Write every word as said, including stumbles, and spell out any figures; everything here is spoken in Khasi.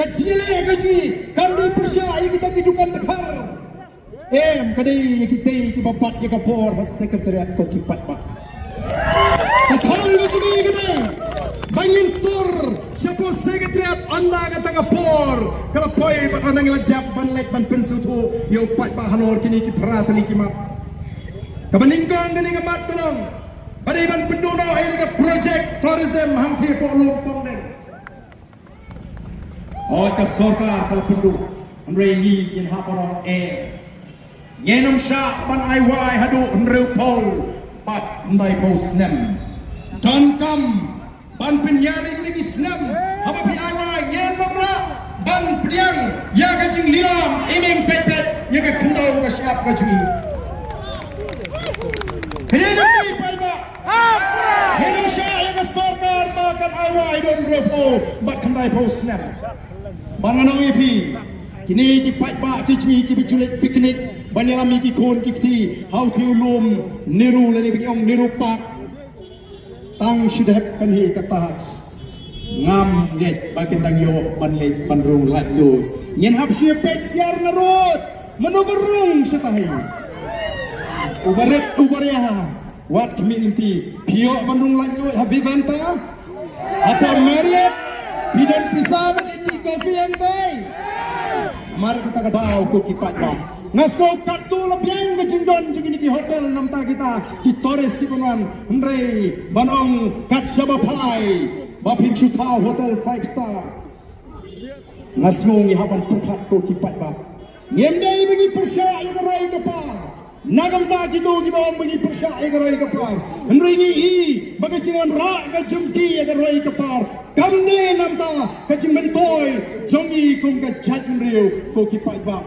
Ka jingïaleh ka jong ngi kam dei pyrshah ïa kita ki dukan dkhar. Em, ka dei ïa kitei kiba bat ïa ka bor ha Secretariat ko ki paidbah. Ka thong ka jong ngi ka dei ba ngin tur shapoh Secretariat ynda kata ka por ka la poi bad ynda ngi la dep ban leit ban pynsngewthuh ïa u paidbah halor kine ki phra tylli ki mat. Kaba nyngkong kane ka mat ka long ba dei ban pynduh noh ïa ka project tourism hangtei hapoh Lum Pongdeng. Hooid, ka sorkar ka la pynduh, hynrei ngi ngin hap ban ong eh. Ngin ym shah ban ai wai haduh hynriewphew bad khyndaiphew snem. Donkam ban pynïar ïa kine ki snem haba phi ai wai, ngin ym lah ban pdiang ïa ka jinglilam im im peit peit ïa ka khyndew ka shyiap ka jong ngi. Kane dei paidbah. Ngin ym shah ïa ka sorkar ba kan ai wai don hynriewphew bad khyndaiphew snem. Bad ngan ong ïa phi, kine ki paidbah ki jong ngi kiba ju leit picnic ban ïalam ïa ki khun ki kti ha u thiew lum Nehru lane ba ngi ong Nehru Park. Tang shu dep kane ka tax ngam ngeit ba kin dang ïoh ban leit ban rung laitluid. Ngin hap shu peit syiar narud mano ba rung shatai. Uba rit uba ria. Wat khmih lynti, phi ïoh ban rung laitluid ha Vivanta? Hapoh Marriott? Phi don pisa ban leit tea coffee hangtai? Namar kata ka daw ko ki paidbah, nga sngew katto la biang ka jingdon jong kine ki hotel namar kita ki tourist kiba wan, hynrei ban ong kat shaba phai ba phin shu thaw hotel five star. Nga sngew ngi hap ban pyrkhat ko ki paidbah. Ngim dei ba ngi pyrshah ïa ka roi ka par. Na ka bynta kito kiba ong ba ngi pyrshah ïa ka roi ka par, hynrei ngi i ba ka jingwanrah ka jong ki ïa ka roi ka par kam dei na ka bynta ka jingmyntoi jong ngi kum ka jaitbynriew ko ki paidbah.